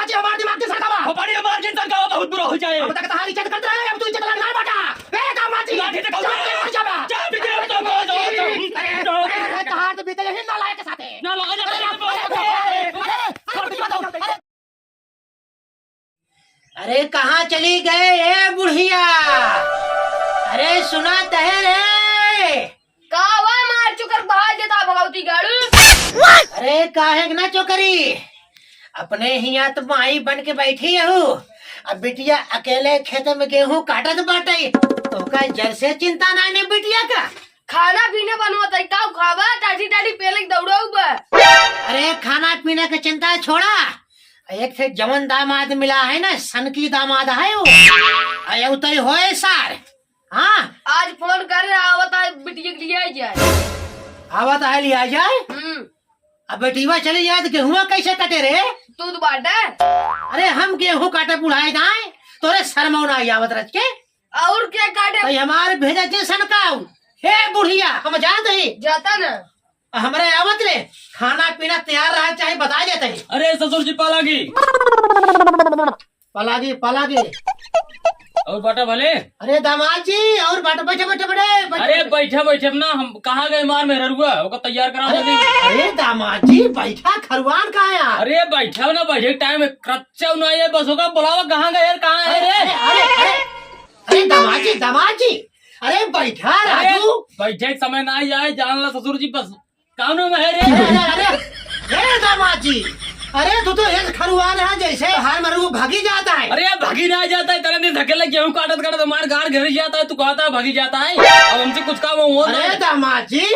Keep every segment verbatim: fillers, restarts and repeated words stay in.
चाची, हमार दिमाग के सरकावा। खोपड़ी हमार के सरकावा, बहुत बुरा हो जाए। अब तक तहार इज्जत करत रहे, अब तू इज्जत लगना बाटा। ए, दामाद जी, लाठी से जान के मर जाबा। जा, पीछे हट, जा, जा, जा, जा। अरे, अरे, अरे, तहार तो बीते यही नालायक के साथे। ना, ना, ना, अरे, ना, ना, अरे, अरे, अरे, अरे, अरे, अरे, कहाँ चली गए ए बुढ़िया? अरे सुना तहे रे। का हुआ मार चुकर बहा देता भगवती गाड़ू? अरे काहे के ना चोकरी? अपने हियाँ तो माई बन के बैठी हूँ। अब बिटिया अकेले खेत में गेहूं काटत बाटे। तोका जर से चिंता नाई ने बिटिया का। खाना पीना बनवत है, का खावा? टाटी टाटी पेले के दौड़ाऊ बा। अरे खाना पीना के चिंता छोड़ा। एक ठे जवन दामाद मिला है ना, सनकी दामाद है वो। अरे उतई होए सार। हाँ। आज फोन कर रहा, आवत है बिटिया के लिए आ जाए। आवत है लिए आ जाए? हम्म। अब बेटीवा चली जाए तो गेहुआ कैसे कटे रे? तू तो बाटे। अरे हम गेहूं काटे बुढ़ाए जाए, तोरे शर्मौ ना आवत रच के। और क्या काटे? तई हमारे भेजा जे सनकाऊ। हे बुढ़िया, हम जात ही। जाता ना। हमरे आवत रे, खाना पीना तैयार रहा, चाहे बता देते ही। अरे ससुर जी, पालागी। पालागी, पालागी। और बाटा भले? अरे दामाद जी, और बाटा, बैठे, बैठे, बैठे, बैठे। अरे बैठे, बैठे ना, हम कहाँ गए मार मेहररुआ, ओका तैयार कराओ अरे, जल्दी। अरे दामाद जी, बैठा खरुआन का है यार? अरे बैठा ना, बैठे टाइम में क्रच्चा ना आए, बस ओका बुलावा, कहाँ गए यार, कहाँ है अरे, रे? अरे, अरे, अरे, अरे दामाद जी, दामाद जी, अरे बैठा अरे, राजू। बैठे के समय ना आए, जान ला ससुर जी, बस कानून में है रे। अरे, अरे, अरे, ए दामाद जी, अरे तू तो एक खरुआन है, जैसे हार मारू वो भागी जाता है। अरे भागी ना जाता है, तरह दिन धकेले गेहूं काटत काटत हमार गार घेर जाता है, तू कहता है भागी जाता है। अब हमसे कुछ काम हो अरे ना। दामाद जी,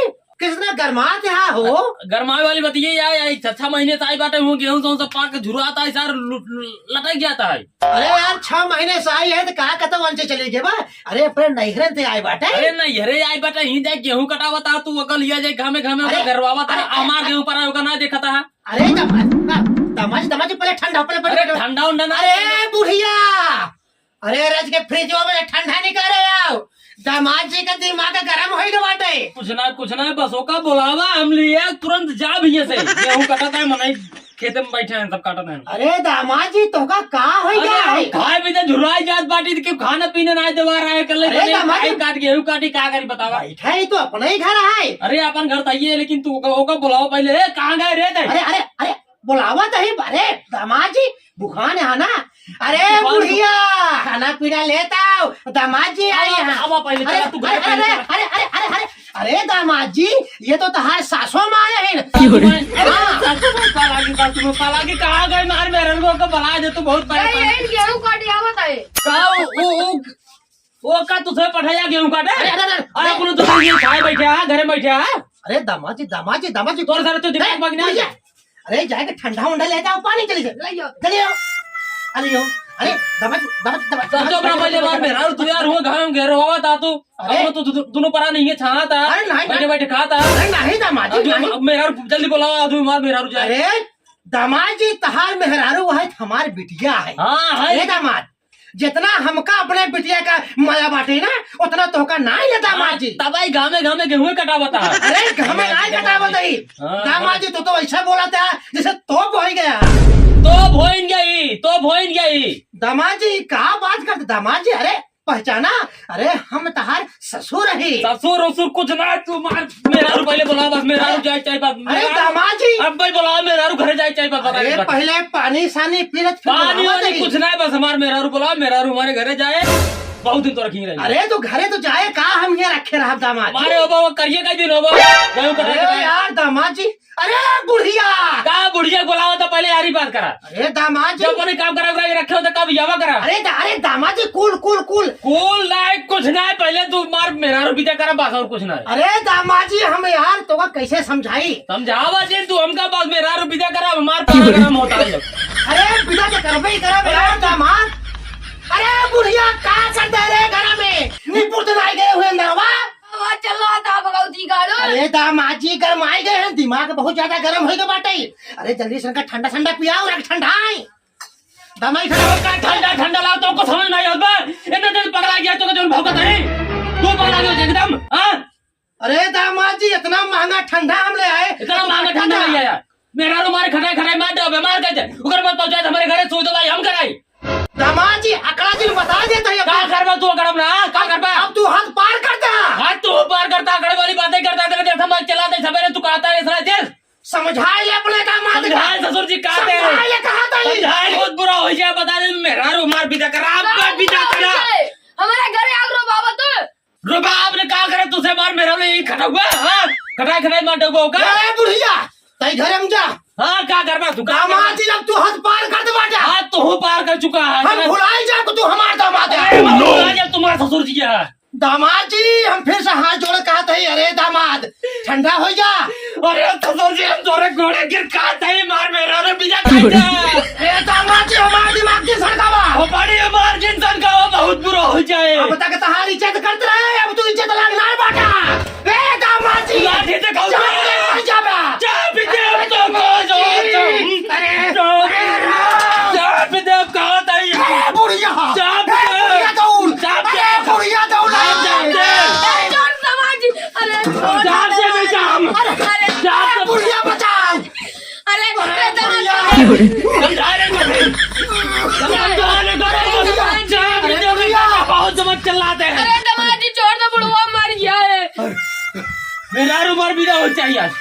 किसने गरमात यहाँ हो? गरमावे वाली बात ये है, छह छह महीने से आई बाटे हूँ, गेहूं से सब पाक के झुराता है सार, लु-, लु-, लटक जाता है। अरे यार, छह महीने से आई है तो का कतौ अंचे चली गए बा? अरे अपने नैहरे ते आए बाटे। अरे नैहरे आए बाटे, ही जाए गेहूं कटावता तू, ओकर लिया जाए घामे घामे ओकर अरे, घरवावा था, अरे, अरे, हमार गेहूं पर ओकर ना देखता है। अरे दम-, ना, दामाद जी, दामाद जी, पहले ठंडा, पहले, पहले, अरे पहले। ठंडा उंडा ना अरे है। बुढ़िया, अरे रज के फ्रिजवा में ठंडा निकाले आओ, दामाद जी का दिमाग गरम होई गए बाटे। कुछ ना, कुछ ना, बस ओका बुलावा, हम लिए तुरंत जा भैया से। गेहूं कटत है, मनई खेते में बैठे हैं, सब काटत हैं। अरे दामाद जी, तोका का होई अरे गया हम है? खाए पीते झुराई जात बाटी, तो क्यों खाना पीना ना देवा रहा है, कल अरे दामाद जी, काट गेहूं काटी, का करी बतावा? बैठा ही तो अपना ही घर है। अरे अपन घर तो ये है, लेकिन तू ओका, ओका बुलावा पहले। ए, कहाँ गए रे ते? अरे, अरे, अरे, बुलावा तो ही, अरे दामाद जी, बुखान है ना? अरे बुखान बुढ़िया, खाना पीना लेता आओ, दामाद जी आई आवा, हैं। आवा पहले, अरे, चला तू अरे, घर अरे, पहले चला। अरे, अरे, अरे, अरे, अरे दामाद जी, ये तो तहार सासो माँ है ना। सासू माँ, हाँ। सासू माँ, पालागी, सासू माँ, पालागी, कहाँ गए मार मेहररुआ का बुला दे, तू बहुत ए, परेशान। ए, गेहूं काट आवत है। का वो, वो, वो, वो का तुझे पठाया गेहूं काटे? अरे, अरे, अरे, अरे, अरे। कोनो तो ये खाए बैठे हैं, घरे बैठे हैं। अरे दामाद जी, दामाद जी, दामाद जी, तोर सारे तो दिमाग ए, बाग ना। भैया, अरे जाके ठंडा उंडा ले जाओ, पानी चली जाए। ले आओ। चली आओ। अरे यो, अरे दामाद जी, दामाद जी, दामाद जी, तो अपना पहले बार मेहरारू तू यार हुआ घर में घेरो हुआ था तू। अरे। अब तो दो-, दोनों परा नहीं है, छाना था। अरे नहीं, बैठे नहीं। बैठे खाता। अरे नहीं दामाद जी, अब जो नहीं। अब मेहरारू जल्दी बुलाओ, अब जो हमार मेहरारू जाए। अरे दामाद जी, तहार मेहरारू है, हमार बिटिया है। हाँ, है। ए दामाद, जितना हमका अपने बिटिया का माया बाटे ना, उतना तोहका नाई ले दामाद जी। तबाई घामे घामे गेहूं कटावता है। अरे घामे नाई कटावत ही। हाँ, दामाद जी, तू तो ऐसा बोला था जैसे तोप हो गया। तोप होइन गई, तोप होइन गई। दामाद जी, का बात करते दामाद जी? अरे पहचाना? अरे हम तहार ससुर ही। ससुर उसुर कुछ ना, तू मार मेहरारू पहले बुला, बस मेहरारू अरे, जाए चाहे बस अरे मेहरारू। दामाद जी। अब भाई बुला मेहरारू घरे जाए चाहे बस बता अरे दे बस। पहले पानी सानी पी ले, फिर पानी बुलावा वानी जाई। कुछ ना है, बस हमार मेहरारू बुला, मेहरारू हमारे घरे जाए, बहुत दिन तो रखी रही। अरे तो घरे तो जाए का, हम यहाँ रखे रहा दामाद जी। मारे हो बाबा, करिए का दिन हो बाबा, गयो कटाई अरे कटाई। यार दामाद जी, अरे बुढ़िया। का बुढ़िया बुलावा तो पहले यारी बात करा। अरे दामाद जी। जब अपने काम करा, करा के रखे हो तो कब यावा करा। अरे दा-, अरे दामाद जी, cool, cool, cool। Cool नाय, कुछ नाय, पहले तू मार मेहरारू विदा करा, बस और कुछ नाय। अरे दामाद जी, हम यार तोका कैसे समझाई? समझावा जी, तू हमका बस मेहरारू विदा करा, हमार पारा गरम होता है। अरे विदा तो करबे ही करब यार दामाद। अरे बुढ़िया, का कर दे रे घर में? निपुर तो नाय गए हुए अंदरवा। आवाज चल रहा था भगवती गाड़ो। अरे दामाद जी गरमाई गए हैं, दिमाग बहुत ज्यादा गरम होई गए बाटे। अरे जल्दी से इनका ठंडा ठंडा पियाओ, रख ठंडा है। दामाद जी ठंडा, ठंडा, ठंडा लाओ, तुमको समझ नहीं आता। इतने दिन पगला गया, तुमको जो भौंकत है। तू पगला गया एकदम, हाँ? अरे दामाद जी, इतना महंगा ठंडा हम ले आए। इतना महंगा ठंडा ले आया। मेहरारू मारे खटाई खटाई मार दे, बीमार कर दे। ओकर बाद पहुंचाए हमारे घरे सो देता है का करबा तू अगर अपना, का करबा? अब तू हद पार करता। हद तू पार करता, अगर वाली बातें करता, तेरे देख समझ चला दे, सवेरे तू कहता है, सला दे। समझाए ले अपने दामाद का। समझाए ससुर जी, कहते हैं। समझाए ले, कहा था ये? समझाए, बहुत बुरा हो जाए, बता दे, मेरा रुमाल विदा करा, आपका विदा करा। हमारे घरे आग रो बाबा तो। रुबा, आपने का करे, तुझे मार मेरा ले, ये खटा हुआ, हाँ? खटाई, खटाई मार डबो का? ए बुढ़िया, तई घरे में जा। हाँ, का करबा तू, का करबा? दामाद जी, अब तू हद पार कर दे बाटा। हाँ, तू पार कर चुका है। हम भुलाई जा कि तू हमार दामाद है। अरे, भुलाई जा, तुम्हारा ससुर जी है। दामाद जी, हम फिर से हाथ जोड़ कहत है, अरे दामाद, ठंडा हो जा। अरे ससुर जी, हम तोरे गोड़े गिर कहत है, मार मेरा रे बिना कहत है। ए दामाद जी, हमार दिमाग के सड़कावा। हो बड़ी हमार जिन सड़कावा, बहुत बुरा हो जाए। अब तक तहार इज्जत करत रहे, अब तू इज्जत लाग ना बाटा। ए दामाद जी, लाठी से खाऊ। चाप दे, मर जाबा। चाप दे, अरे तो दामाद जी। अरे, अरे राम। चाप दे, कहा था ये? ए बुढ़िया। चाप ए दे। बुढ़िया दौड़। चाप दे। अरे बुढ़िया दौड़। चाप दे। अरे छोड़ दामाद जी। अरे छोड़ चाप दे दामाद जी। बेटा हम। अरे, अरे, चाप दे। बुढ़िया बचाओ। अरे, अरे, दामाद जी। समझा रहे हैं। समझा रहे हैं। अरे, बुढ़िया। बहुत जबरदस्त चिल्लाते हैं। अरे, दामाद जी, छोड़ दो, बुढ़वा मर गया है। मेरा रुमाल भी ना हो चाहिए आज।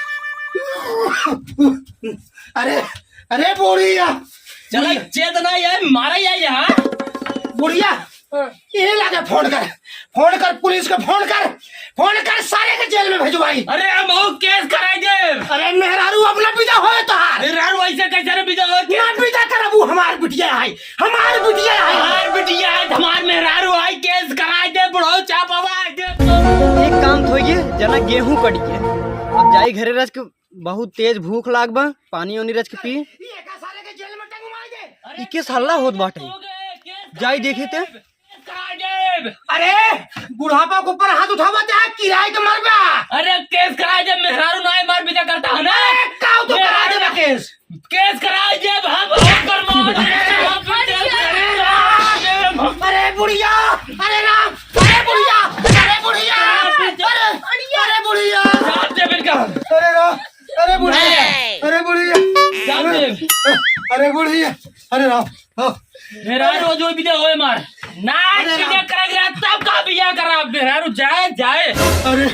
अरे, अरे, बुढ़िया। चला, बुढ़िया। चेतना ये मारा या यहाँ। बुढ़िया। हाँ। ये लागे फोन कर, फोन कर, पुलिस के फोन कर, फोन कर, सारे के जेल में भेजवाई। अरे हम और केस कराई देब। अरे मेहरारू अपना विदा होए तोहार। मेहरारू ऐसे कैसे रे विदा होए? ना विदा करबू, हमार बिटिया है, हमार बिटिया है। हमार बिटिया है, हमार मेहरारू है, केस कराई देब, बुढ़ऊ चाप आवा दे। एक काम थोइए, जना गेहूं कट गए, अब जाई घरे रच के, बहुत तेज भूख लाग बा, पानी ओनी रच के पी। ये का सारे के जेल में टंगवाई दे। अरे इके हल्ला होत बाटे। जाई देखी ते। अरे, बुढ़ापा के ऊपर हाथ उठावा ते, किराए के मरबा। अरे, केस कराए दे, मेहरारू नाई मार बिदा करता है ना। अरे, काऊ तो कराए दे केस। केस कराए दे, हम, हम कर मार। अरे, अरे, अरे, अरे, बुढ़िया, अरे राम, अरे बुढ़िया, अरे बुढ़िया, अरे, अरे बुढ़िया। चाप दे बिल्कुल। अरे राम, अरे बुढ़िया, नहीं। अरे बुढ़िया, चाप दे। अरे बुढ़िया, अरे राम, हाँ। मेरा रोज रोज बिदा होए मार। ना अरे बिदा राम। करा गया, तब का बिया करा? मेहरारू जाए, जाए। अरे,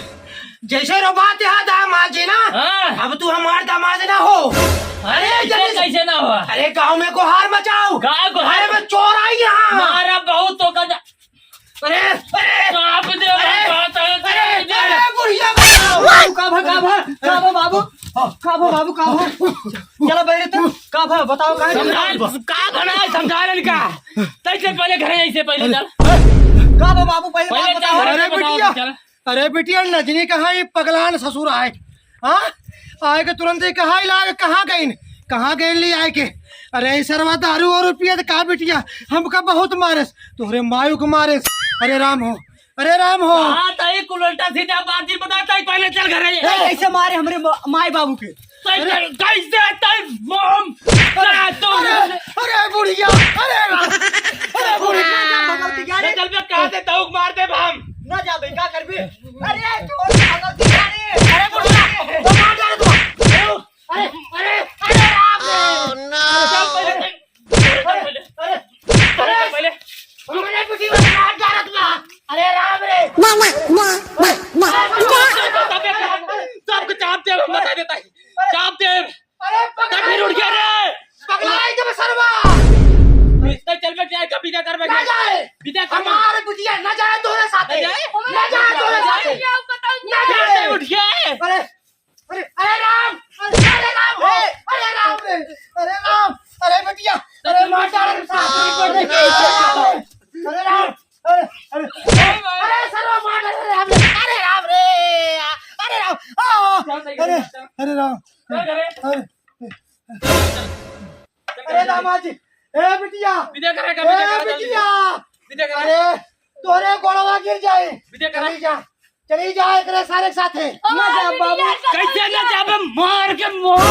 जैसे रो बात यहाँ दामाद जी ना, हाँ। अब तू हमार दामाद ना हो। अरे, अरे, इसे जल्दी कैसे ना हुआ? अरे, गाँव में गुहार मचाओ। गाँव गुहार। अरे, मैं चोर आई यहाँ। मारा बहुत तो कदा। अरे, अरे, चाप दे, अरे, बात है, अरे, चाप दे। अरे, बुढ़िया बचाओ। बाबू, का भा, का भा, का भा, बाबू? का भा, बाबू, का भा? चला, बैठे तो, का भा, बताओ, का है? समझा, का भा ना है, समझा रहे का? तैसे पहले घरे, ऐसे पहले चल। का भा, बाबू, पहले पहले बात चल, बताओ। घरे अरे, बताओ, बिटिया। चल। अरे, बिटिया, नजनी कहाँ, ये पगलान ससुर आए। हाँ? आए के तुरंत ही कहा, इलाज कहाँ गइन? कहाँ गइन ले आए के? अरे, ई सरवा दारू और पिया त का बिटिया? हमका बहुत मारेस, तोहरे मायू के मारेस। अरे राम हो, अरे राम हो। हाँ, तई कुल उल्टा सीधा बात ही बताता है, पहले चल घरे। ए, कैसे मारे हमरे म-, माई बाबू के? तई अरे। कैसे तई मम? अरे, अरे, अरे बुढ़िया, अरे राम, अरे बुढ़िया। ना जा, भगवती, अरे। चल बे, कहाँ से तौक मार दे हम? ना जा बे, का करबे? अरे, चोर, भगवती, अरे। अरे बुढ़िया, तो मार डाल तू। अरे, अरे, अरे राम रे। Oh, no। चल पहले, चल पहले। अरे, अरे, अरे, चल पहले। हमरे बेटी को मार डालत बा। अरे राम रे। सबके चाप दे, हम बता देता है। चाप दे। अरे, पगला तब फिर उठ गया रे। पगला है जब सरवा। चल, चल, बैठ जाए, कब विदा कर, बैठ ना जाए। जाए। विदा कर। हमारे बिटिया ना जाए तोरे साथे। ना जाए? ना जाए तोरे ना जाए। साथे। ना जाए। उठ गया। अरे, अरे, अरे राम, अरे राम हो, अरे राम रे, अरे राम, अरे बिटिया, अरे माता रे, सासरी को देखे, अरे राम, अरे, अरे, अरे सरवा मार, अरे राम रे, अरे राम रे, अरे राम, आ, अरे, अरे राम, अरे, अरे दामाद जी, ए बिटिया, विदा करा, ए विदा करा, जल्दी। बिटिया, विदा करा। अरे, तोरे गोड़वा गिर जाए। विदा करा। चली जा, चली जा एकरे सारे के साथे। ना जा बाबू। कैसे ना जाबे? मार के मोर।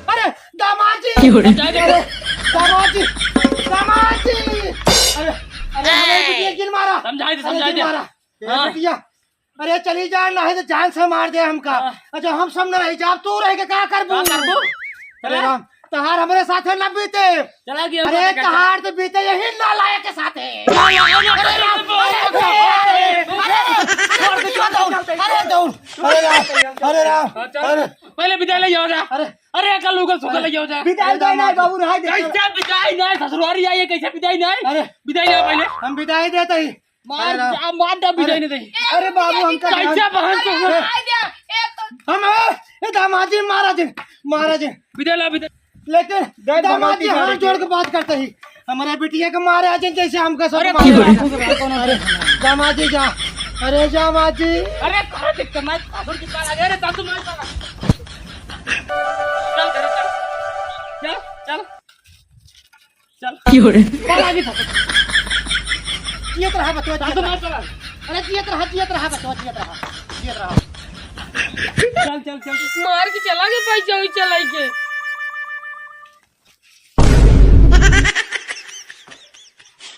अरे, दामाद जी। की हो रहा है? अरे, दामाद जी, दामाद जी। अरे, अरे, हमें बिटिया जिन मारा। समझाई दे, अरे, समझाई जिन दे। मारा। ए, हाँ। बिटिया, अरे, चली जा, नहीं तो जान से मार दे हमका। हाँ। अच्छा, हम सब न रही जाब, तू रह के का करबू? का करबू? अरे अरे, राम, तहार हमरे साथे न बीते। चला गया अरे, उनका तहार तो बीते यही नालायक के साथे। अरे, अरे, अरे, अरे, अरे, अरे, दौड़। अरे राम, अरे राम, हाँ, चल। अरे। पहले विदाई ले जाओ जा। अरे। अरे, कल उगल सुगल ले जाओ जा। विदाई दे ना बाबू, रहा दे। कैसे विदाई नहीं, ससुरारी आई है, कैसे विदाई नहीं? अरे। विदाई ले पहले। हम विदाई देते ही। मार, अरे राम। जा, मार दे, विदाई अरे। नहीं दे। अरे बाबू, हम कैसे बहन को अरे, हम, ए, ए, दामाद जी, महाराज जी, महाराज जी। विदाई ला, विदाई। लेकिन दामाद जी, हाथ जोड़ के बात करते ही, हमारे बिटिया के मारे आ जाए, जैसे हमका सब अरे, मारे। अरे, दामाद जी जा, अरे दामाद जी। अरे, कहाँ दिक्कत ना, ससुर की कार आ गया रे, सासू मार चला। चल, चल, चल। चल, चल। चल। की हो रे? चल, आगे चल। जियत रहा बचवा, जियत रहा। अरे, जियत रहा, जियत रहा बचवा, जियत रहा, जियत रहा। चल, चल, चल। मार के चला गया पैसा, वही चलाई के।